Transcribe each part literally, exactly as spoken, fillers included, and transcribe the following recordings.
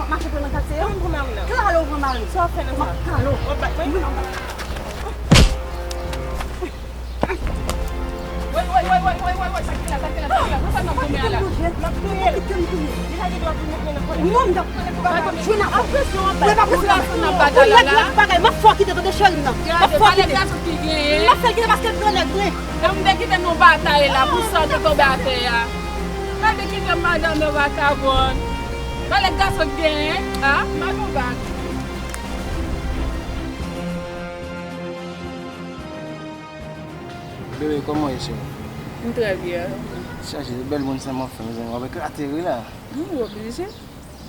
Mache pran nan katye a. Kale w pran mari m. Sa w ap fè nan sa? Kale w. Woy, woy, woy, woy, woy, woy, woy, sa k gen la, sa k gen la, sa k gen la, sa n ap goumen an la? M ap touye l. Li lage dwa pou l met men nan kòlèt. Non, m t ap jwenn avè w. Mwen pa prese la. Pou nèg la bagay, m ap fè w kite tande cheri m nan. M ap fè w kite. M ap fè l kite paske l gran nèg vre. Lè m te kite nou batay la pou sa w te tonbe atè a. Gade ki jan madanm nan vakabon. Gade gason k genyen. A, m ba nou bak. Bebe, kòman w ye, cheri? M trè byen. Chaje, bèl moun sa m ap fè, mezanmi. W ap eklate wi la. Non, w oblije.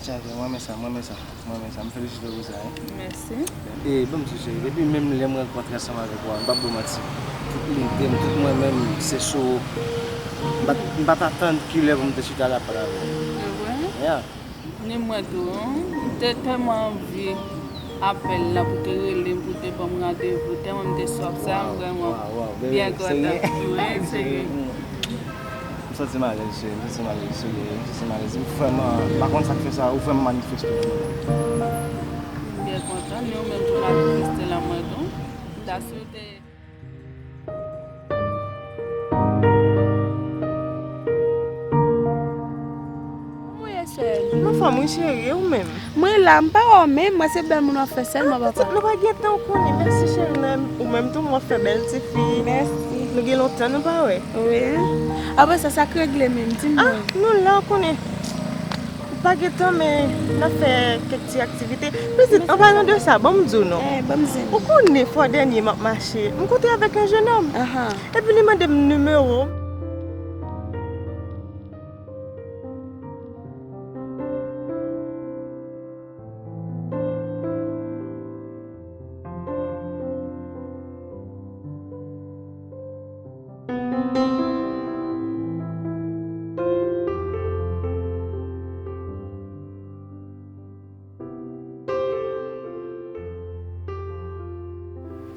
Chaje, mwen renmen sa, mwen renmen sa, mwen renmen sa. M felisite w pou sa, wi. Mèsi. E, ban m di w, cheri, depi menm lè m rankontre ansanm avèk ou a, m p ap ba w manti. Tout lide m, tout mwen menm, se sou ou. M pa t, m pa t atann kilè pou m te chita la pale avè w. E vre? Yeah. Ni mwen tou, m te tèlman anvi apèl la pou te rele m, pou te ban m randevou, tèlman m te swaf sa, m vrèman byen kontan. Wi, serye. M santi m alèz, cheri, m santi m alèz, serye, m santi m alèz. M vrèman, m pa konn sa k fè sa, ou vrèman manifeste pou mwen. M byen kontan, ni ou menm tou manifeste lan mwen tou. M ta swete. Kòman w ye, cheri? M anfòm wi, cheri, e ou menm? Mwen la, m pa wè w menm, mwen se bèl moun w ap fè sèlman, papa. Pitit, nou pa gen tan, ou konnen. Mèsi, cheri, nan ou menm tou, w ap fè bèl tifi. Mèsi. Nou gen lontan nou pa wè. Wi. Apre sa, sa k regle menm, di m non. Ah, nou la, ou konnen. Pa gen tan, men n ap fè kèk ti aktivite. Pitit, an palan de sa, ban m di w non. Eh, ban m di w. Ou konnen fwa dènye m ap mache, m kontre avèk yon jennonm. Ahan. Epi li mande m nimewo m.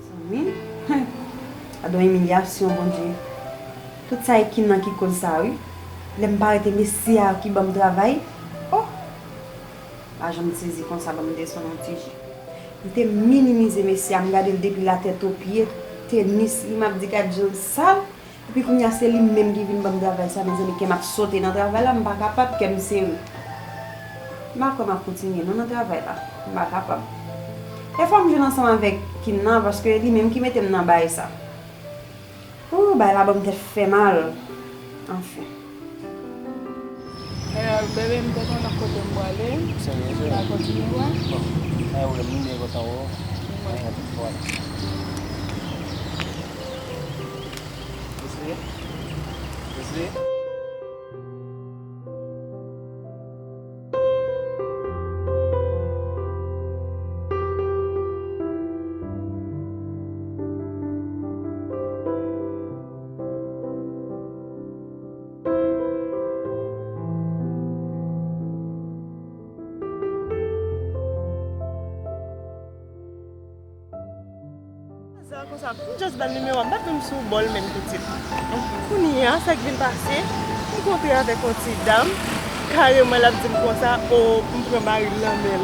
Zanmi, gad yon imilyasyon, Bondye. Tout sa e Kim nan ki koz sa, wi. Lè m pa rete mesye a ki ban m travay. Oh! Pa janm sezi konsa, ban m desann yon ti je. M te minimize mesye a, m gade l depi latèt o pye, tenis li, m ap di gad jan l sal. Epi kounye a se li menm ki vin ban m travay sa, mezanmi, kè m ap sote nan travay la, m pa kapab, kè m sere. M pa kwè m ap kontinye non nan travay la, m pa kapab. E fò m jwenn ansanm avèk Kim nan, paske li menm ki mete m nan bagay sa. Ooh, bagay la ban m tèt fè mal. Anfen. Eh, bebe, m te kontan kote m prale. Serye, serye. N a kontinye wè. Bon. Eh, wi, m byen kontan wè w. Mwen. Mwen kontan wè w. Leslie? Leslie? Aza konsa, m just ba l nimewo a, m pa t menm sou bòl menm pitit. Kounye a, sa k vin pase, m kontre avèk yon ti dam, kareman l ap di m konsa, o, m pran mari l nan men l.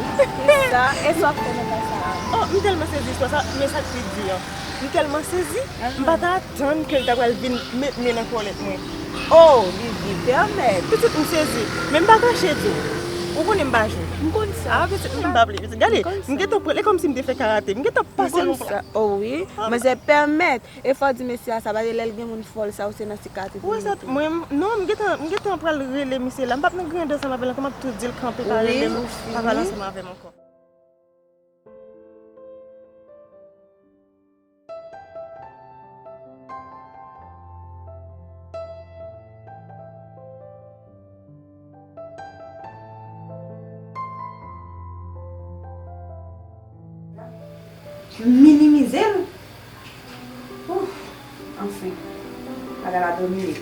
Sa, e sa w ap fè nan ka sa a? Oh, m tèlman sezi istwa sa, men sa k pi di an. M tèlman sezi, m pa t atann ke l ta pral vin met men nan kòlèt mwen. Oh, li di pèmèt. Pitit, m sezi, men m pa kache di w. Ou konnen m pa jwe. M konn sa. Ah, pitit, m pa vle, pitit. Gade, m gentan pran l, e kòmsi m te fè karate. M gentan pase yon pla. Oh wi, manzè pèmèt. E fò di mesye a sa, paske lè l gen moun fòl sa, ou se nan sikatris li mete. Mwen, non, m gentan, m gentan pral rele misye la. M p ap nan grandè ansanm avè l ankò, m ap tou di l kanpe, pa rele m, pa pale ansanm avè m ankò. Minimize l. Ouf, anfen, bagay la domine.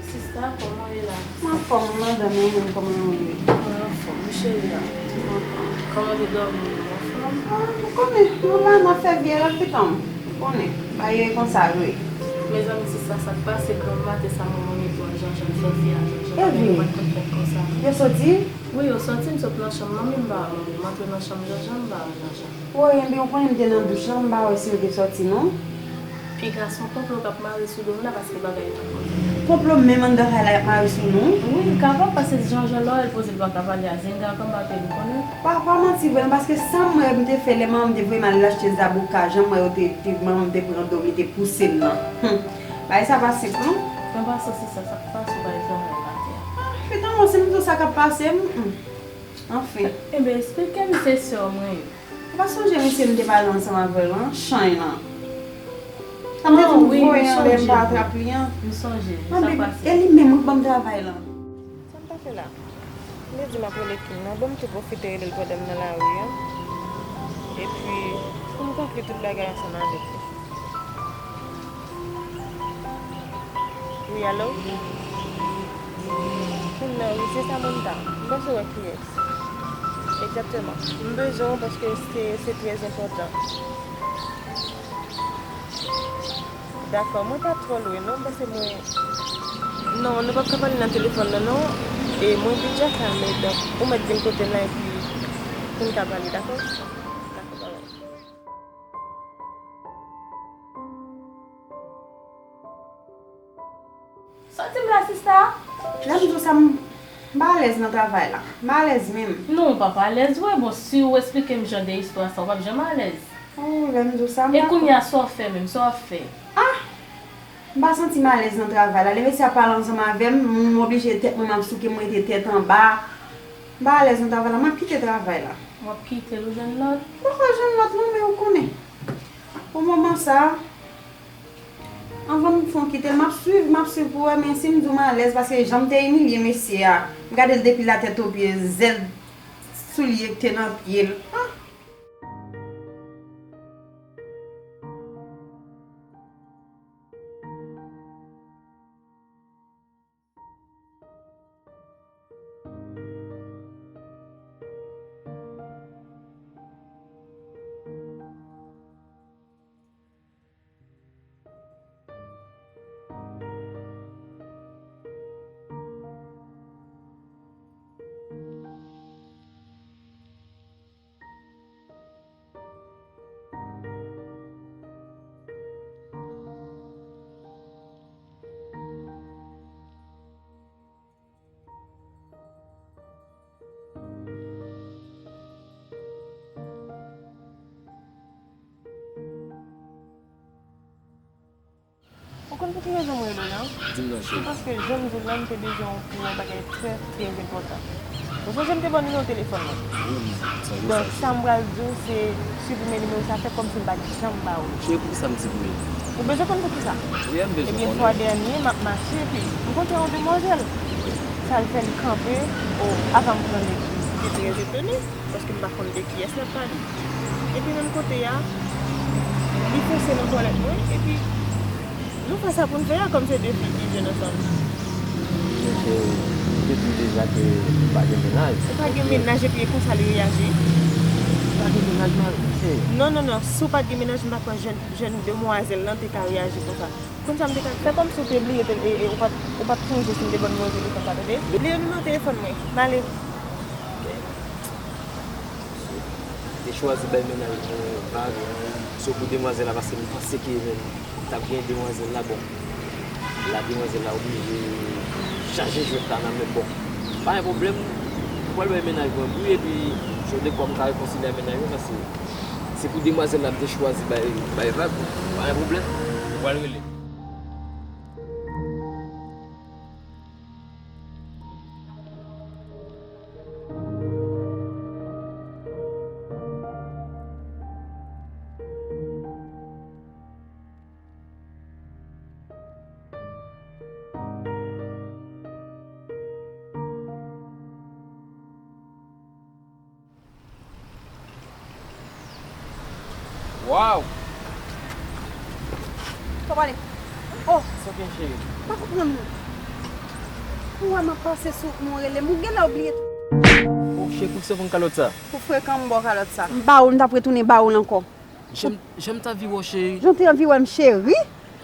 Sista, kòman w ye la? M anfòm, madanm, e ou menm, kòman w ye? Mwen anfòm, wi, cheri a. Kòman w te dòmi? Ou anfòm? Ah, ou konnen, nou la, n ap fè vye rèv pitan m. Ou konnen, bagay yo konsa vre. M Mezanmi, se sa, sa k pase demen maten sa, manman mete w a Janjan, sòti a Janjan. Bagay yo pa t konn fèt konsa. Yo soti? Wi, yo sòti, m sot nan chanm manmi, m pa wè manmi. M antre nan chanm Janjan, m pa wè Janjan. Woy, enben, ou konnen m te nan douch lan, m pa wè si yo te sòti, non. Piga se yon konplo k ap mare sou do m la, paske bagay yo pa konn fèt. Konplo menm anndan kay la y ap mare sou nou? Wi, li kapab, paske Janjan lè w wè l poze l pa ka pale a Zenga, kòman apre l konnen? Pa, pa manti vre non, paske sa m wè m te fè lè manman m te voye m al achte zaboka, jan m wè yo te, te, manman m te pran do m, li te pouse m nan. Hum. Bagay sa pa senp non. Mwen pa santi sa, sa k pase w bay travay maten an. Ah, fè tankou se m tou sa k ap pase m. Hum. Anfen. Enben, eksplike m, se sè w mwen ye. Ou pa sonje mesye m te pale ansanm avè l lan, Chay lan? Sa m te di m voye anlè m pa atrap li an. M sonje, sa pase. E li menm wi k ban m travay lan. Sa m ta fè la? M te di m ap rele Kim nan, bon, m te pwofite rele l pandan m nan lari an. Epi, pou m konkli tout bagay ansanm avèk li. Wi, alo? Kim nan, wi, se Samantha. M panse w wè kiyès. Egzakteman. M bezwen w paske se, se trè enpòtan. Dakò, mwen pa twò lwen non, paske mwen, non, nou p ap ka pale nan telefòn nan non. E mwen vin Jakay, men donk, ou mèt vin kote m la epi pou n ka pale, dakò? Dakò, bye bye. Sòti m la, sista. Lè m di w sa, m, m pa alèz nan travay la. M pa alèz menm. Non, w p ap alèz vre. Bon, si w eksplike m jan de istwa sa, w p ap janm alèz. Oh, lè m di w sa, m... E pa kounye a, sa w fè menm? Sa w ap fè? Ah! M pa santi m alèz nan travay la. Lè mesye ap pale ansanm avè m, m oblije tèt mwen, m ap souke, m rete tèt anba. M pa alèz nan travay la. M ap kite travay la. W ap kite l, ou jwenn lòt? M poko jwenn lòt non, men ou konnen. Pou moman sa, anvan m fon kite l, m ap swiv, m ap swiv pou wè, men si m di w m alèz, paske jan m te imilye mesye a, m gade l depi latèt o pye, zèl soulye k te nan pye l. Ah! Ou konn pou ki rezon mwen rele w la? Di m non, cheri. Se paske jan m di w la, m te bezwen w pou yon bagay trè, trè enpòtan. Ou sonje m te ba w nimewo telefòn mwen? Wi, m sonje sa. Donk, sa m pral di w, se siprime nimewo sa, fè kòmsi m pa t janm ba w li. Cheri, poukisa m siprime? Ou bezwen konn poukisa? Wi, m bezwen konnen. Ebyen, fwa dènye, m ap mache, epi m kontre yon demwazèl. Wi. Sa l fè m kanpe, o, avan m pran lè. M te trè etone. Paske m pa konn de kiyès l ap pale. Epi menm kote a, li fonse nan twalèt mwen, epi nou fè sa pou n fè a, kòm se de fi ki jwenn ansanm. Men cheri, m te di w deja ke m pa gen mennaj. Ou pa gen mennaj epi e konsa li reyaji? M pa gen mennaj, mari, cheri. Non, non, non, si w pa t gen mennaj, m pa kwè jèn, jèn demwazèl lan te ka reyaji konsa. Konn sa m te ka fè kòmsi w te bliye tel-, e, e, ou pa t, ou pa t sonje si m te ban w nimewo telefòn sa, tande? Bliye nimewo telefòn mwen, m ale. Ok. Te chwazi bay mennaj mwen vag, se pou demwazèl la, paske m panse ke menm m t ap gen demwazèl la, bon, la demwazèl la oblije chaje jwèt la nan men, bon, pa gen pwoblèm, m pral bay mennaj mwen bri, epi jodi kwa m ka rekonsilye ak mennaj mwen, paske se pou demwazèl la m te chwazi bay, bay vag, bon, pa gen pwoblèm, m pral rele. Waw! Sa w pale? Oh! Sa w gen, cheri? M pa konprann ou. Ou wè m ap pase sou ou, ou rele m. Ou genlè ou bliye tou. Oh, cheri, poukisa w pran kalòt sa? Pou frekan m ba w kalòt sa. M ba ou l, m t ap retounen ba ou l ankò. Jan m, jan m t anvi wè w, cheri. Jan w te anvi wè m, cheri?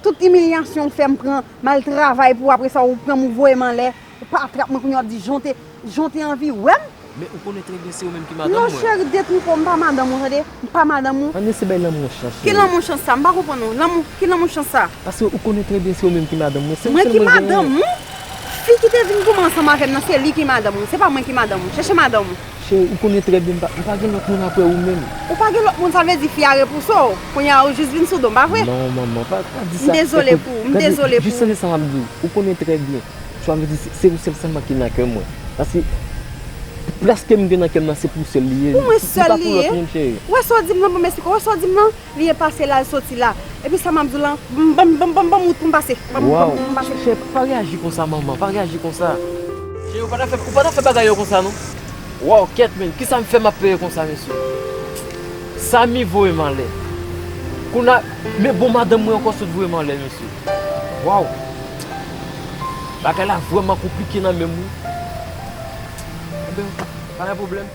Tout imilyasyon w fè m pran, m al travay pou w, apre sa w pran m ou voye m anlè, ou pa trap mwen kounye a w ap di Jan te, Jan te anvi wè m. Men ou konnen trè byen se ou menm ki madanm mwen. Non cheri, detwoupe w, m pa madanm ou tande, m pa madanm ou. Ann eseye bay lanmou yon chans cheri. Ki lanmou chans sa? M pa konprann ou. Lanmou, ki lanmou chans sa? Paske ou konnen trè byen se ou menm ki madanm mwen. Se ou sèl mwen genyen. Mwen ki madanm ou? Fi ki te vin goumen ansanm avè m nan, se li ki madanm ou, se pa mwen ki madanm ou. Chèche madanm ou. Cheri, ou konnen trè byen m pa, m pa gen lòt moun aprè ou menm. Ou pa gen lòt moun, sa vle di fi a repouse w. Kounye a ou jis vin sou do m, pa vre? Non, manman, pa, pa di sa. M dezole pou ou, m dezole pou ou. Jis tande sa m ap di w. Ou konnen trè byen. Sa vle di, se, se ou sèl sèlman ki nan kè mwen. Paske plas ke m gen nan kè m nan, se pou ou sèl li ye. Pou mwen sèl li ye. Li pa pou lòt moun, cheri. Ou wè sa w di m nan, pou m esplike w, ou wè sa w di m nan? Li efase la, l soti la. Epi sa m ap di w lan, ban m, ban m, ban m, ban m wout pou m pase. Ban m, ban m, ban m, ban m pase. Chè, pa reyaji konsa, manman, pa reyaji konsa. Cheri, ou pa ta fè, ou pa ta fè bagay yo konsa, non. Waw, kèt, men, kisa m fè m ap peye konsa, mesye? Samy voye m anlè. Kounye a, men bon madanm mwen ankò sot voye m anlè, mesye. Waw. Bagay la vrèman konplike nan men m, wi. Enben, pa gen pwoblèm.